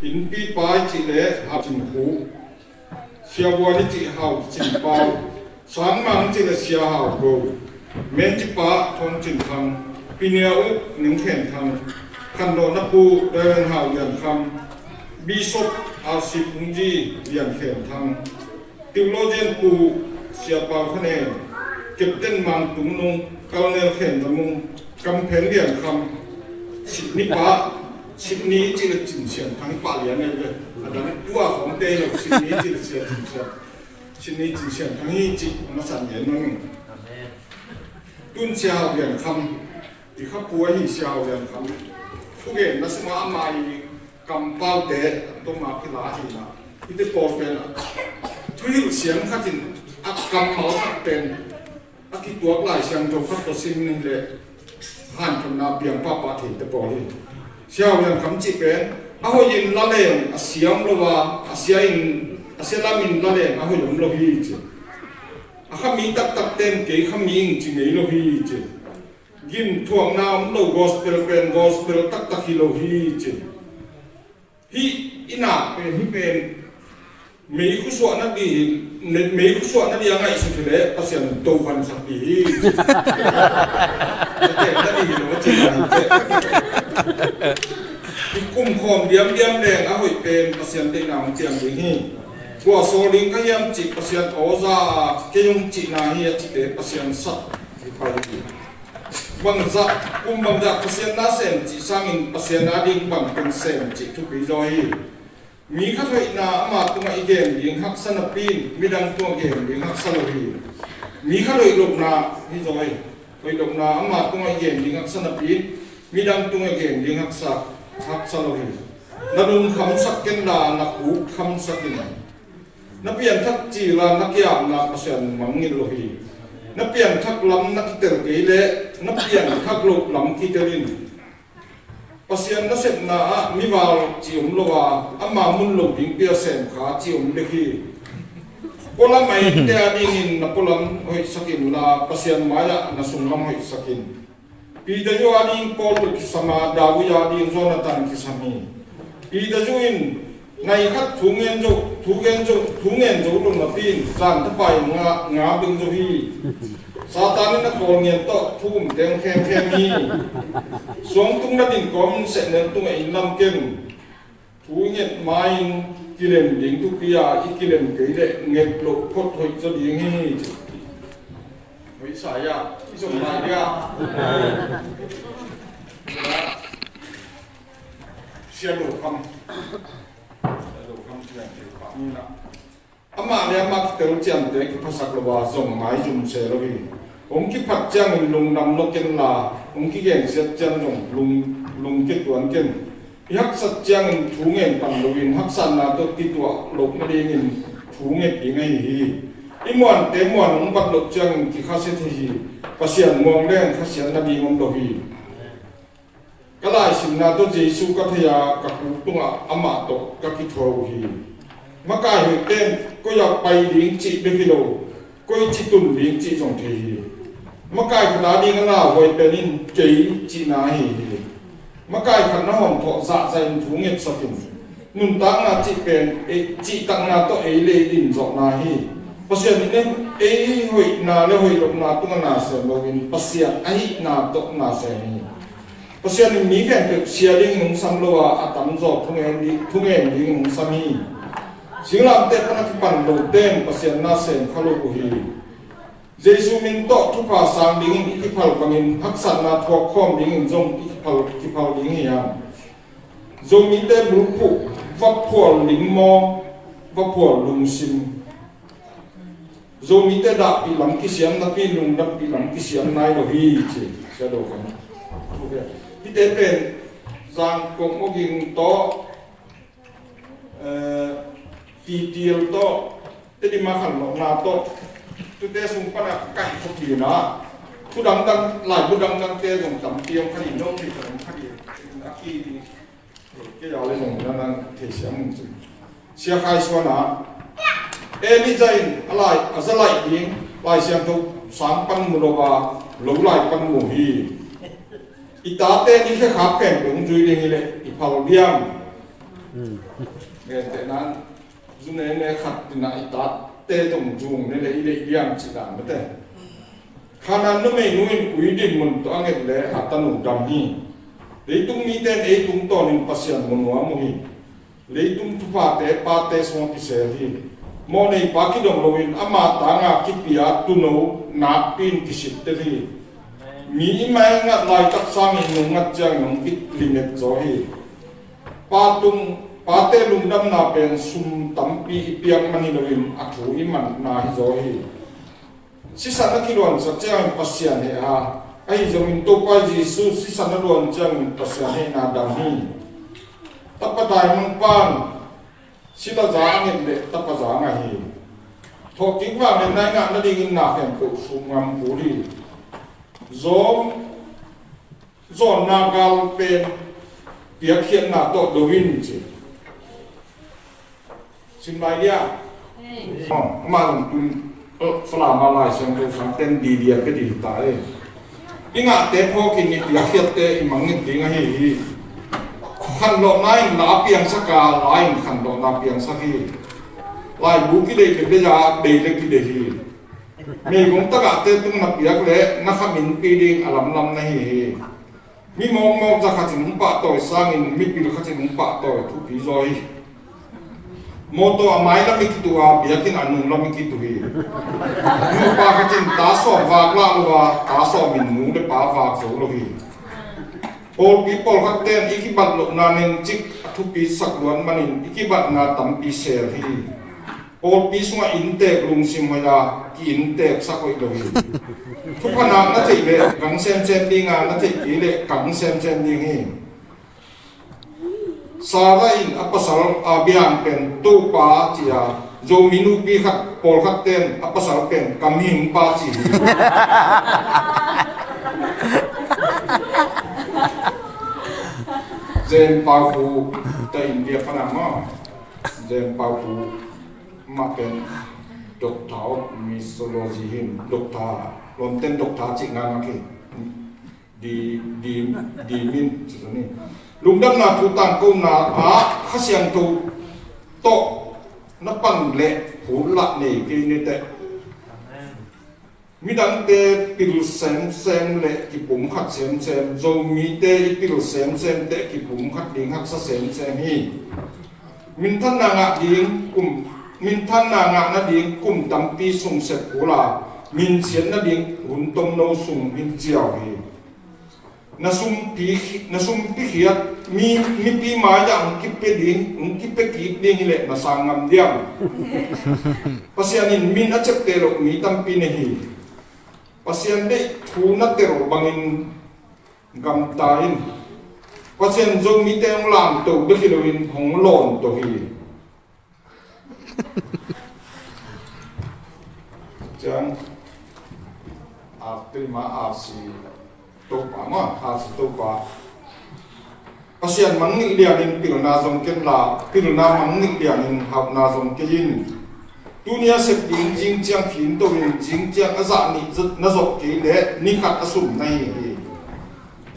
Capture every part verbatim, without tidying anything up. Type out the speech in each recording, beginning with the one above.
Innpi pa i cih leh Hau Cin Khuk, Sia Buan i cih Hau Cin Pau, Sang Mang i cih leh Sia Hau Go, Menci pa Thawng Cin Thang, Pi Nia Uk Ning Khen Thang, Khandawhna Pu Reverend Hau Lian Kham, Bishop R C Phung Zi Lian Khen Thang, Theologian Pu Sia Pau Khan En, Captain Mang Tung Nung, Colonel Khen Za Mung, Kam Phen Lian Kham, Sydney pa, Sydney i cih leh Cin Sian Thang i pah lian ahi ve. A dang tua khawngte hi lo, Sydney i cih leh Sia Cin Sian, Sydney Cin Sian Thang hi cih a masa ngen mah ing. Tun Sia Hau Lian Kham, i kha pu ahi Sia Hau Lian Kham, thugenna sungah amah i kampaute a tawm a kila hi na. Hihte pawl pen ah, thuhilh siang khat in a kammal khat pen a kituak Lai Siangtho khat tawh sim hi leh hanthotna piang pahpah theite pawl hi. Sia Hau Lian Kham cih pen a hoih in la leng a sia om lo a, a sia in, a sia lam in la leng a hoih om lo hi ci. A kha mi taktakte in kei kha mi ing ci ngei lo hi ci. Gim thuakna om lo, gospel pen gospel taktak hi lo hi ci. Hih i nak pen, hih pen meikhu suahna ding, meikhu suahna ding a ngaihsut hi leh Pasian in to vansak ding hi. Tek na ding hi lo a ci na hi teh. I kum khawm diamdiam leng a hoih pen Pasian deihna hong piang ding hi. Kua sawl ding ka hiam cih Pasian aw za a kei hong cihna hi a cite Pasian sat hi pai hi. Bangzah, kum bangzah Pasian na sem cih sangin Pasian ading bangteng sem cih thupi zaw hi. Mi khat hoihna ama tungah i gen ding haksa napi in midang tungah gen ding haksa lo hi. Mi khat hoih lohna hi zaw hi. Hoih lohna ama tungah i gen ding haksa napi in midang tungah gen ding haksa, haksa lo hi. Na lung khamsak ken la na khuk khamsak in. Na pianthak cil a na kiapna Pasian mangngilh lo hi. Na pianthak lam na kitel kei leh na pianthak loh lam kitel in. Pasian nasepna ah mival ci om lo a, ama mun lo ding pi a sem kha ci om dek hi. Pualam a ente adingin na pualam hoihsak in la, Pasian mai-ah na sunglam hoihsak in. Peter Yu ading Paul kisam a, David ading Jonathan kisam hi. Peter Yu in nai khat thu ngen zo, thu ngen zo, thu ngen zo lo napi in zan thapai nga, nga beng zo hi. Satan in a kawlngian tawh thugum teng khemkhem hi. Suangtung na din kawm in sehnel tungah in lam ken. Thu i nget ma-in kilem ding thupi a, i kilem kei leh nget loh phot hoih zaw ding hi. Hoih sa ia, i zong lai dia. Sia Do Kham. Sia Do Kham sia, sia Pa ni na. Amah le amah kitel ciamteh kiphasak lo a zong maizum se lo hi. Hong kiphat ciangin lungdam lo ken la, hong kigensiat ciang zong lung, lungkia tuan ken. I haksat ciangin thu ngen pan loin haksatna tawh kituah loh nadingin thu nget ding ahi hi. I muante muan hong bat loh ciangin kikhasia thei hi. Pasian muang leng khasiat nading om lo hi. Ka laisimna tawh Jesu ka thei a, ka khuk tungah amah tawh ka kithuah uh hi. Makai hoihte in koi ah pai ding cih bek hi lo, koi ci tun ding cih zong thei hi. Makai khat ading a lauhuai pen in kei cihna ahi hi. Makai khat na hawm thawh zahzah in thu ngetsak in. Nuntakna cih pen ei, cihtakna tawh ei le ei din zawhna hi. Pasian in ei hoihna le hoih lohna tungah na sem loin Pasian ahihna tawh na sem hi. Pasian in mi khempeuh sia dingin hong sam lo a, a tamzaw thungen di, thungen dingin hong sam hi. Singlamteh pan a kipan lote in Pasian na sem kha lo uh hi. Jesu min tawh thupha sang dingin i kiphal bangin haksatna thuak khawm dingin zong i kiphal, kiphal ding hi hang. Zomite bulphuh, vaphual lim maw, vaphual lungsim. Zomite dahpih lam kisiam napi lungdampih lam kisiam nai lo hi ci, Sia Do Kham. Hihte pen Zangkong Awging tawh, eh, Titil tawh, Tedim a khanlawhna tawh, tute sung pana kaih khawpin a, thu dangdang, laibu dangdangte zong tampi om kha ding, nong thei kha ding, a ki ding. Kei a le zong na nang theisiam ung cin. Sia Khai Suan a, Elijah in a lai, a za laih ding, Lai Siangtho sang pan mu lo a, lo lai pan mu hi. I tate ni khekhap khempeuh hong zui ding hi leh i phal diam? Gentehna, zu nene khat tina i tate tong zung ne le i deih diam ci dan mate. Khanan numeinu in ui dinmun tawh a nget le a tanu dam hi. Leitung mite in ei tungtawnin Pasian mu nuam uh hi. Leitung thuphate pate sungah kisel hi. Mawhneipa kidong loin ama tanga kipia tuuno nakpi in kisittel hi. Mi i maingat laitak sangin nungngat ciangin hong kilimet zaw hi. Pa tung, pate lungdamna pen sum tampi i piak man hi loin a thu i manna hi zaw hi. Sisan a kiluansak ciangin Pasian heh a, ahi zongin Topa Jesu sisan a luan ciangin Pasian hehna dang hi. Tapa daimangpan sila za a nget le tapa za ngah hi. Thawhkik vang le nai ngah nadingin na khempeuh sum ngam kul hi. Zawm zawnna gal pen piakkhiatna tawh do in ci. Sim lai dia. Amah zong tun Falama Lai Siangtho sang ten di dia pe di ta e. I ngahte phawkin i piakkhiatte i mangngilh ding ahi hi. Khanlawhna in la piangsak a, la in khanlawhna piangsak hi. Laibu kideih le bei a, bei le kideih hi. Meigong tagahte tung na piak le na khaminpi ding a lamlam na hi hi. Mi mawkmawk za khatin hong pahtawi sangin mipil khatin hong pahtawi thupi zaw hi. Mawtaw a mailam i kituh a, biakinn a nunglam i kituh hi. Nupa khatin ta sawm vak lah lo a, ta sawmin nu le pa vak zo lo hi. Pawlpi pawlkhatte in i kibat lohna nengcik a thupi sak luat manin i kibatna tampi sel hi. Pawlpi sungah inntek lungsim hoih a ki-inntek sak hoih lo hi. Thupha nak na theih leh gang semsem ding a, na theih kei leh kang semsem ding hi. Sarah in a pasal a biang pen Topa ci a, Zomi nupi khat pawlkhatte in a pasal pen Kamhing pa ci hi. Zen Pau Pu ta India pana ma. Zen Pau Pu mah pen Doctor of Missiology hi, Doctor, lawmten Doctor cih ngangak hi. Di, di, di min ci ni. Lungdamna thu tangkona ah Kha Siangtho tawh na pan leh phut lah nei kei ni teh. Midangte pil semsem le kipumkhat semsem, Zomite i pil semsem teh kipumkhat ding haksa semsem hi. Minthanna ngah ding kum, minthanna ngah nading kum tampi sung sep kul a, minsiat nading hun tomno sung min ciau hi. Na sumpi, na sumpi khiat mi, mipi mai-ah hong kipia ding, hong kipia kik ding hileh na sang ngam diam? Pasian in min a ciapteh loh mi tampi nei hi. Pasian deih thu na tel bangin gamta in. Pasian Zomite hong lamto bek hi loin hong lawnto hi. Ciang, a, tua ma, a, si Topa ma, a, si Topa. Pasian mangngilh liangin pilna zong ken la, pilna mangngilh liangin hauhna zong kei in. Tuni a sep ding zing ciang khin to in, zing ciang a zah nih na zawh kei leh ni khat a sum na hi hi.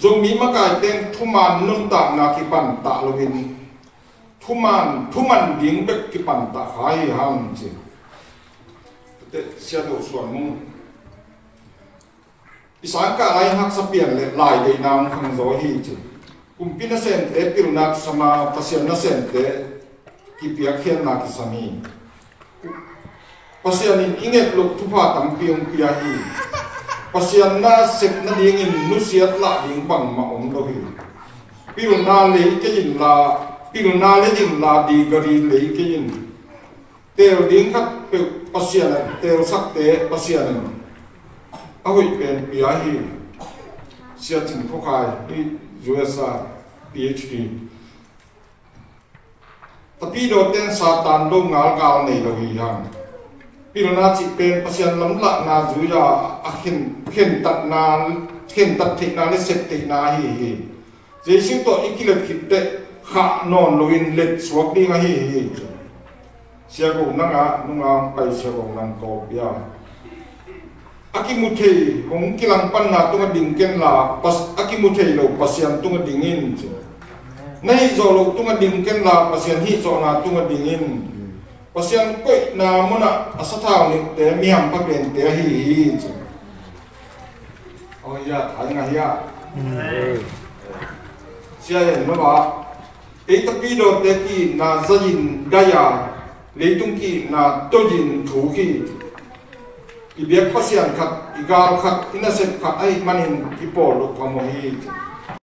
Zomi makaite in thuman nuntakna kipan tah loin thuman, thuman ding bek kipan tah kha hi hang ci. Sia Do Suan Mung. I sangkah lai haksa pian le lai deihna hong khang zaw hi ci. Kumpi nasemte pilna kisam a, Pasian nasemte kipiakkhiatna kisam hi. Pasian in i nget loh thupha tampi hong pia hi. Pasian na sep nadingin nusiat lah ding bangmah om lo hi. Pilna lei kei inla, pilna lei inla, digari lei kei in. Teel ding khat peuh Pasian in, teelsakte Pasian in a hoih pen pia hi. Sia Cin Khua Khai hi, U S A, P H D. Tapidaw ten Satan lo ngalgal nei lo hi hang. Pilna cih pen Pasian lamlahna zui a, a khen, khentatna, khentat theihna le sep theihna ahi hi. Jesu tawh i kilet khit teh khah nawn loin let suak ding ahi hi. Sia Go nang a nunga hong pai Sia Go nang kawpia. A kimu thei hong kilangpanna tungah ding kenla, pas, a kimu thei lo Pasian tungah ding in ci. Na hih zawh loh tungah ding kenla, Pasian hih zawhna tungah ding in. Pasian koihna munah a sathau nihte mi hampha pente ahi hi, ci. Aw, hiah, thai ngah hiah. Sia en lo ah. Ei tapidawte ki-itna zahin dai a, leitung ki-itna toihin thuk hi. I biak Pasian khat, i gal khat, i nasep khat ahih manin i pawl loh phamawh hi.